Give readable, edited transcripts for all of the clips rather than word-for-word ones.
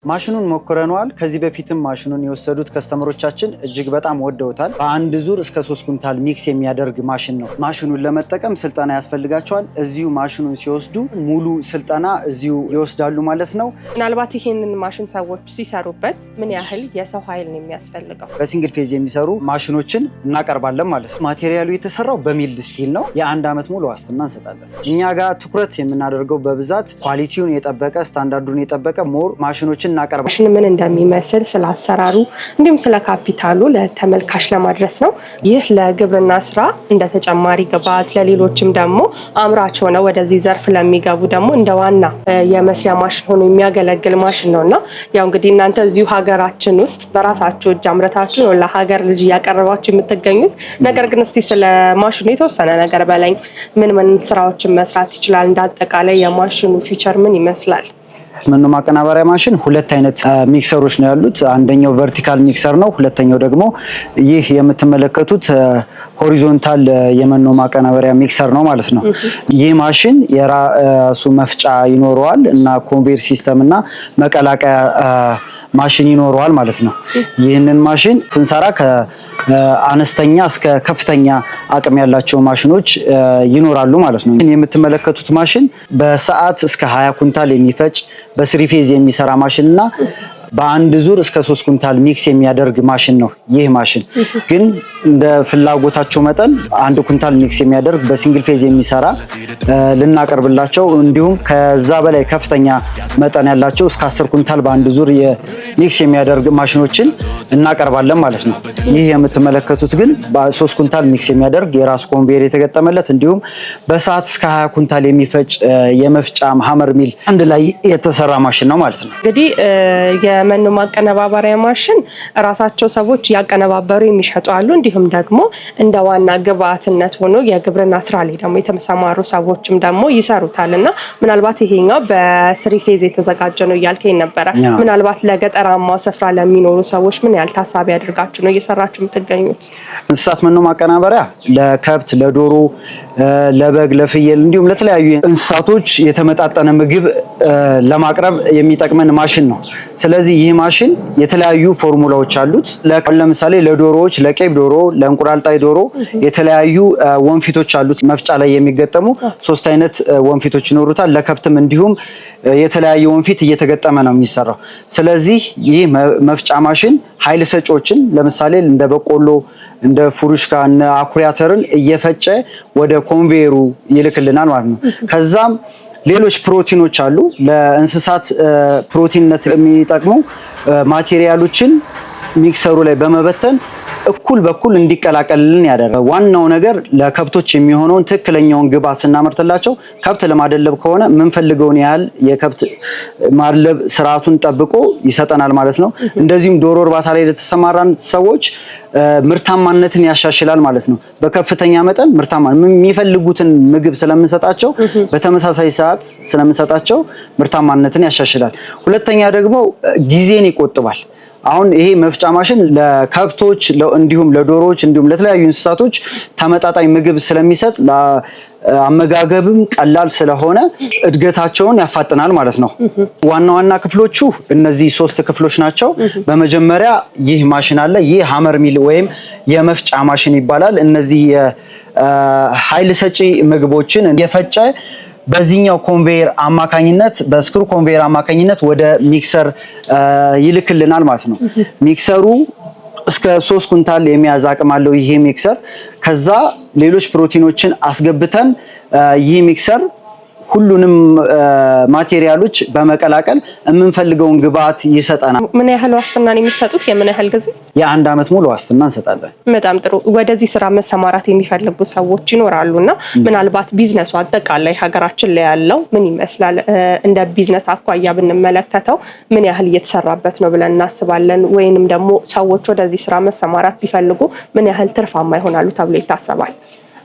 ማሽኑን ሞክረነዋል። ከዚህ በፊትም ማሽኑን የወሰዱት customer ኦቻችን እጅግ በጣም ወደውታል። በአንድ ዙር እስከ 3 ኩንታል mix የሚያደርግ ማሽን ነው። ማሽኑን ለመጠቀም ስልጠና ያስፈልጋቸዋል። እዚሁ ማሽኑን ሲወስዱ ሙሉ ስልጠና እዚሁ ይወስዳሉ ማለት ነው። ምናልባት ይህንን ማሽን ሰዎች ሲሰሩበት ምን ያህል የሰው ኃይል ነው የሚያስፈልገው? በ single phase የሚሰሩ ማሽኖችን እናቀርባለን ማለት ነው። material ኡ የተሰራው በ mild steel ነው። የ1 ዓመት ሙሉ ዋስትና እንሰጣለን። እኛ ጋር ትኩረት የምናደርገው በብዛት quality ውን የጠበቀ፣ ስታንዳርዱን የጠበቀ more ማሽኖችን እናቀርባለን። ማሽን ምን እንደሚመስል፣ ስለ አሰራሩ እንዲሁም ስለ ካፒታሉ ለተመልካች ለማድረስ ነው። ይህ ለግብርና ስራ እንደ ተጨማሪ ግብዓት፣ ለሌሎችም ደግሞ አምራች ሆነው ወደዚህ ዘርፍ ለሚገቡ ደግሞ እንደ ዋና የመስሪያ ማሽን ሆኖ የሚያገለግል ማሽን ነው እና ያው እንግዲህ እናንተ እዚሁ ሀገራችን ውስጥ በራሳችሁ እጅ አምረታችሁ ነው ለሀገር ልጅ እያቀረባችሁ የምትገኙት። ነገር ግን እስቲ ስለ ማሽኑ የተወሰነ ነገር በለኝ። ምን ምን ስራዎችን መስራት ይችላል? እንደ አጠቃላይ የማሽኑ feature ምን ይመስላል? መኖ ማቀናበሪያ ማሽን ሁለት አይነት mixer ኦች ነው ያሉት። አንደኛው vertical mixer ነው። ሁለተኛው ደግሞ ይህ የምትመለከቱት horizontal የመኖ ማቀናበሪያ mixer ነው ማለት ነው። ይህ ማሽን የራሱ መፍጫ ይኖረዋል እና conveyor system እና መቀላቀያ ማሽን ይኖረዋል ማለት ነው። ይህንን ማሽን ስንሰራ ከአነስተኛ እስከ ከፍተኛ አቅም ያላቸው ማሽኖች ይኖራሉ ማለት ነው። የምትመለከቱት ማሽን በሰዓት እስከ 20 ኩንታል የሚፈጭ፣ በ three phase የሚሰራ ማሽን እና በአንድ ዙር እስከ 3 ኩንታል mix የሚያደርግ ማሽን ነው። ይህ ማሽን ግን እንደ ፍላጎታቸው መጠን 1 ኩንታል mix የሚያደርግ በ single phase የሚሰራ ልናቀርብላቸው፣ እንዲሁም ከዛ በላይ ከፍተኛ መጠን ያላቸው እስከ 10 ኩንታል በአንድ ዙር mix የሚያደርግ ማሽኖችን እናቀርባለን ማለት ነው። ይህ የምትመለከቱት ግን በ3 ኩንታል mix የሚያደርግ፣ የራሱ conveyor የተገጠመለት፣ እንዲሁም በሰዓት እስከ 20 ኩንታል የሚፈጭ የመፍጫ hammer mill አንድ ላይ የተሰራ ማሽን ነው ማለት ነው። እንግዲህ የመኖ ማቀነባበሪያ ማሽን ራሳቸው ሰዎች እያቀነባበሩ የሚሸጡ አሉ። እንዲሁም ደግሞ እንደ ዋና ግብአትነት ሆኖ የግብርና ስራ ላይ ደግሞ የተሰማሩ ሰዎችም ደግሞ ይሰሩታል እና ምናልባት ይሄኛው በ three phase የተዘጋጀ ነው እያልከኝ ነበረ። ምናልባት ለገጠራማው ስፍራ ለሚኖሩ ሰዎች ምን ያህል ታሳቢ አድርጋችሁ ነው እየሰራችሁ የምትገኙት? እንስሳት መኖ ማቀናበሪያ ለከብት፣ ለዶሮ፣ ለበግ፣ ለፍየል እንዲሁም ለተለያዩ እንስሳቶች የተመጣጠነ ምግብ ለማቅረብ የሚጠቅመን ማሽን ነው። ስለዚህ ይህ ማሽን የተለያዩ ፎርሙላዎች አሉት። ለምሳሌ ለዶሮዎች፣ ለቄብ ዶሮ፣ ለእንቁላል ጣይ ዶሮ የተለያዩ ወንፊቶች አሉት። መፍጫ ላይ የሚገጠሙ ሶስት አይነት ወንፊቶች ይኖሩታል። ለከብትም እንዲሁም የተለያየ ወንፊት እየተገጠመ ነው የሚሰራው። ስለዚህ ይህ መፍጫ ማሽን ኃይል ሰጪዎችን ለምሳሌ እንደ በቆሎ፣ እንደ ፉሩሽካ፣ እነ አኩሪ አተርን እየፈጨ ወደ conveyor ኡ ይልክልናል ማለት ነው። ከዛም ሌሎች ፕሮቲኖች አሉ፣ ለእንስሳት ፕሮቲንነት የሚጠቅሙ material ኦችን mixer ኡ ላይ በመበተን እኩል በኩል እንዲቀላቀልልን ያደርጋል። ዋናው ነገር ለከብቶች የሚሆነውን ትክክለኛውን ግብዓት ስናመርትላቸው ከብት ለማደለብ ከሆነ የምንፈልገውን ያህል የከብት ማድለብ ስርዓቱን ጠብቆ ይሰጠናል ማለት ነው። እንደዚሁም ዶሮ እርባታ ላይ ለተሰማራን ሰዎች ምርታማነትን ያሻሽላል ማለት ነው። በከፍተኛ መጠን ምርታማ የሚፈልጉትን ምግብ ስለምንሰጣቸው፣ በተመሳሳይ ሰዓት ስለምንሰጣቸው ምርታማነትን ያሻሽላል። ሁለተኛ ደግሞ ጊዜን ይቆጥባል። አሁን ይሄ መፍጫ ማሽን ለከብቶች እንዲሁም ለዶሮዎች እንዲሁም ለተለያዩ እንስሳቶች ተመጣጣኝ ምግብ ስለሚሰጥ፣ አመጋገብም ቀላል ስለሆነ እድገታቸውን ያፋጥናል ማለት ነው። ዋና ዋና ክፍሎቹ እነዚህ ሶስት ክፍሎች ናቸው። በመጀመሪያ ይህ ማሽን አለ። ይህ hammer mill ወይም የመፍጫ ማሽን ይባላል። እነዚህ የኃይል ሰጪ ምግቦችን የፈጨ በዚህኛው conveyor አማካኝነት፣ በ screw conveyor አማካኝነት ወደ mixer ይልክልናል ማለት ነው። mixer ኡ እስከ 3 ኩንታል የመያዝ አቅም አለው ይሄ mixer። ከዛ ሌሎች ፕሮቲኖችን አስገብተን ይህ mixer ሁሉንም material ኦች በመቀላቀል የምንፈልገውን ግብአት ይሰጠናል። ምን ያህል ዋስትና ነው የሚሰጡት? የምን ያህል ጊዜ? የ1 ዓመት ሙሉ ዋስትና እንሰጣለን። በጣም ጥሩ። ወደዚህ ስራ መሰማራት የሚፈልጉ ሰዎች ይኖራሉ እና ምናልባት ቢዝነሱ አጠቃላይ ሀገራችን ላይ ያለው ምን ይመስላል? እንደ ቢዝነስ አኳያ ብንመለከተው ምን ያህል እየተሰራበት ነው ብለን እናስባለን? ወይንም ደግሞ ሰዎች ወደዚህ ስራ መሰማራት ቢፈልጉ ምን ያህል ትርፋማ ይሆናሉ ተብሎ ይታሰባል?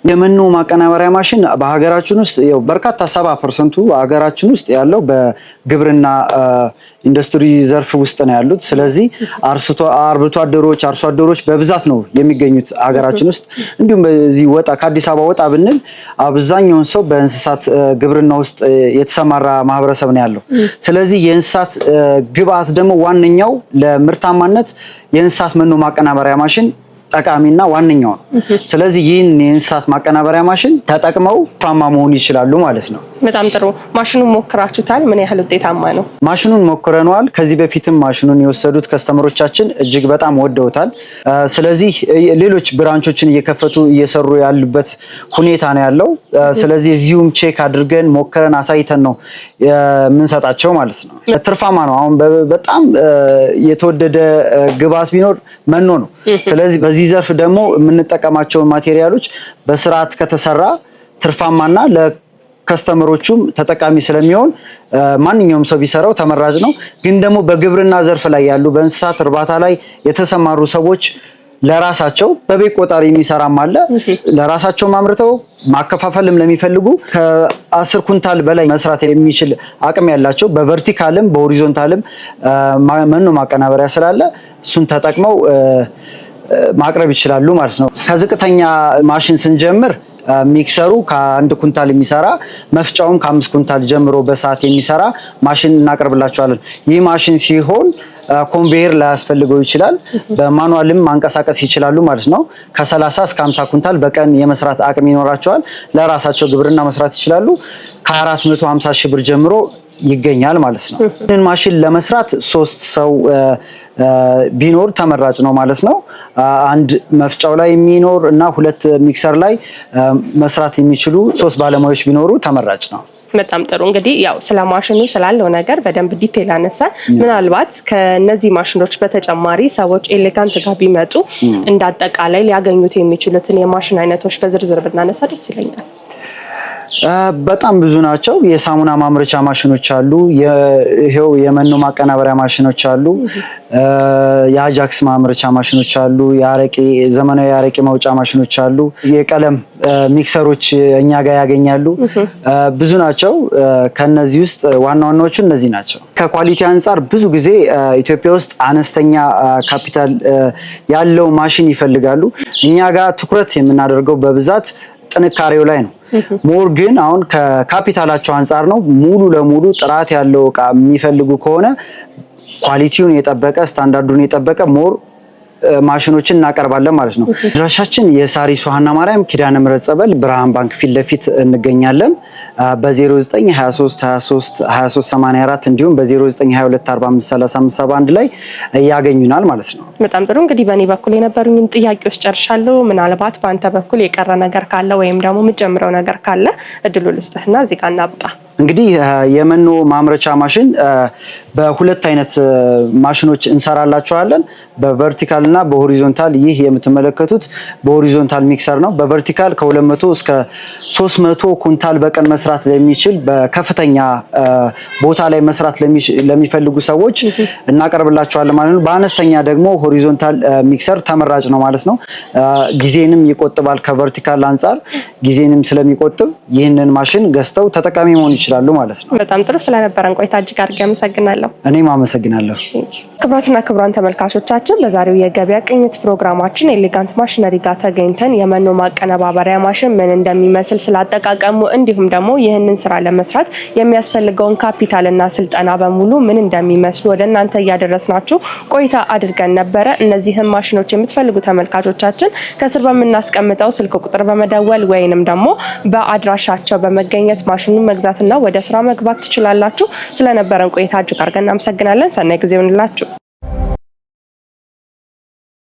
የመኖ ማቀናበሪያ ማሽን በሀገራችን ውስጥ ያው በርካታ 70%ቱ ሀገራችን ውስጥ ያለው በግብርና ኢንዱስትሪ ዘርፍ ውስጥ ነው ያሉት። ስለዚህ አርብቶ አደሮች፣ አርሶ አደሮች በብዛት ነው የሚገኙት ሀገራችን ውስጥ። እንዲሁም በዚህ ወጣ ከአዲስ አበባ ወጣ ብንል አብዛኛውን ሰው በእንስሳት ግብርና ውስጥ የተሰማራ ማህበረሰብ ነው ያለው። ስለዚህ የእንስሳት ግብአት ደግሞ ዋነኛው ለምርታማነት የእንስሳት መኖ ማቀናበሪያ ማሽን ጠቃሚና ዋነኛው ነው። ስለዚህ ይህን የእንስሳት ማቀናበሪያ ማሽን ተጠቅመው ትርፋማ መሆን ይችላሉ ማለት ነው። በጣም ጥሩ። ማሽኑን ሞክራችሁታል? ምን ያህል ውጤታማ ነው? ማሽኑን ሞክረነዋል። ከዚህ በፊትም ማሽኑን የወሰዱት customer ኦቻችን እጅግ በጣም ወደውታል። ስለዚህ ሌሎች branch ኦችን እየከፈቱ እየሰሩ ያሉበት ሁኔታ ነው ያለው። ስለዚህ እዚሁም check አድርገን ሞክረን አሳይተን ነው የምንሰጣቸው ማለት ነው። ትርፋማ ነው። አሁን በጣም የተወደደ ግብዓት ቢኖር መኖ ነው። ስለዚህ በዚህ ዘርፍ ደግሞ የምንጠቀማቸውን material ኦች በስርዓት ከተሰራ ትርፋማና ለ customer ኦቹም ተጠቃሚ ስለሚሆን ማንኛውም ሰው ቢሰራው ተመራጭ ነው። ግን ደግሞ በግብርና ዘርፍ ላይ ያሉ በእንስሳት እርባታ ላይ የተሰማሩ ሰዎች ለራሳቸው በቤት ቆጣሪ የሚሰራም አለ። ለራሳቸው አምርተው ማከፋፈልም ለሚፈልጉ ከ10 ኩንታል በላይ መስራት የሚችል አቅም ያላቸው በ vertical ም በ horizontal ም መኖ ማቀናበሪያ ስላለ እሱን ተጠቅመው ማቅረብ ይችላሉ ማለት ነው። ከዝቅተኛ ማሽን ስንጀምር mixer ኡ ከ1 ኩንታል የሚሰራ፣ መፍጫውም ከ5 ኩንታል ጀምሮ በሰዓት የሚሰራ ማሽን እናቀርብላቸዋለን። ይህ ማሽን ሲሆን conveyor ላያስፈልገው ይችላል። በ manual ም ማንቀሳቀስ ይችላሉ ማለት ነው። ከ30 እስከ 50 ኩንታል በቀን የመስራት አቅም ይኖራቸዋል። ለራሳቸው ግብርና መስራት ይችላሉ። ከ450 ሺህ ብር ጀምሮ ይገኛል ማለት ነው። ይህንን ማሽን ለመስራት ሶስት ሰው ቢኖር ተመራጭ ነው ማለት ነው። አንድ መፍጫው ላይ የሚኖር እና ሁለት mixer ላይ መስራት የሚችሉ ሶስት ባለሙያዎች ቢኖሩ ተመራጭ ነው። በጣም ጥሩ። እንግዲህ ያው ስለ ማሽኑ ስላለው ነገር በደንብ detail አነሳን። ምናልባት ከነዚህ ማሽኖች በተጨማሪ ሰዎች ኤሌጋንት ጋር ቢመጡ እንደ አጠቃላይ ሊያገኙት የሚችሉትን የማሽን አይነቶች በዝርዝር ብናነሳ ደስ ይለኛል። በጣም ብዙ ናቸው። የሳሙና ማምረቻ ማሽኖች አሉ። ይሄው የመኖ ማቀናበሪያ ማሽኖች አሉ። የአጃክስ ማምረቻ ማሽኖች አሉ። የአረቄ ዘመናዊ የአረቄ ማውጫ ማሽኖች አሉ። የቀለም mixer ኦች እኛ ጋር ያገኛሉ። ብዙ ናቸው። ከነዚህ ውስጥ ዋና ዋናዎቹ እነዚህ ናቸው። ከ quality አንጻር ብዙ ጊዜ ኢትዮጵያ ውስጥ አነስተኛ ካፒታል ያለው ማሽን ይፈልጋሉ። እኛ ጋር ትኩረት የምናደርገው በብዛት ጥንካሬው ላይ ነው። More ግን አሁን ከካፒታላቸው አንጻር ነው። ሙሉ ለሙሉ ጥራት ያለው እቃ የሚፈልጉ ከሆነ quality ውን የጠበቀ፣ ስታንዳርዱን የጠበቀ more ማሽኖችን እናቀርባለን ማለት ነው። አድራሻችን የሳሪስ ሀና ማርያም ኪዳነ ምሕረት ጸበል ብርሃን ባንክ ፊት ለፊት እንገኛለን። በ0923 23 23 84 እንዲሁም በ0922 45 35 71 ላይ ያገኙናል ማለት ነው። በጣም ጥሩ። እንግዲህ በእኔ በኩል የነበሩኝን ጥያቄዎች ጨርሻለሁ። ምናልባት በአንተ በኩል የቀረ ነገር ካለ ወይም ደግሞ የምትጨምረው ነገር ካለ እድሉ ልስጥህና እዚህ ጋር እናብቃ። እንግዲህ የመኖ ማምረቻ ማሽን በሁለት አይነት ማሽኖች እንሰራላቸዋለን፣ በ vertical እና በ horizontal። ይህ የምትመለከቱት በ horizontal mixer ነው። በ vertical ከ200 እስከ 300 ኩንታል በቀን መስራት ለሚችል፣ በከፍተኛ ቦታ ላይ መስራት ለሚፈልጉ ሰዎች እናቀርብላቸዋለን ማለት ነው። በአነስተኛ ደግሞ horizontal mixer ተመራጭ ነው ማለት ነው። ጊዜንም ይቆጥባል። ከ vertical አንጻር ጊዜንም ስለሚቆጥብ ይህንን ማሽን ገዝተው ተጠቃሚ መሆን ይችላሉ ማለት ነው። በጣም ጥሩ። ስለነበረን ቆይታ እጅግ አድርጌ አመሰግናለሁ። እኔም አመሰግናለሁ። ክቡራትና ክቡራን ተመልካቾቻችን፣ በዛሬው የገበያ ቅኝት ፕሮግራማችን ኤሌጋንት ማሽነሪ ጋር ተገኝተን የመኖ ማቀነባበሪያ ማሽን ምን እንደሚመስል፣ ስላጠቃቀሙ፣ እንዲሁም ደግሞ ይህንን ስራ ለመስራት የሚያስፈልገውን ካፒታል እና ስልጠና በሙሉ ምን እንደሚመስሉ ወደ እናንተ እያደረስናችሁ ቆይታ አድርገን ነበረ። እነዚህን ማሽኖች የምትፈልጉ ተመልካቾቻችን ከስር በምናስቀምጠው ስልክ ቁጥር በመደወል ወይንም ደግሞ በአድራሻቸው በመገኘት ማሽኑን መግዛትና ወደ ስራ መግባት ትችላላችሁ። ስለነበረን ቆይታ እጅግ አድርገን እናመሰግናለን። ሰናይ ጊዜ ይሁንላችሁ።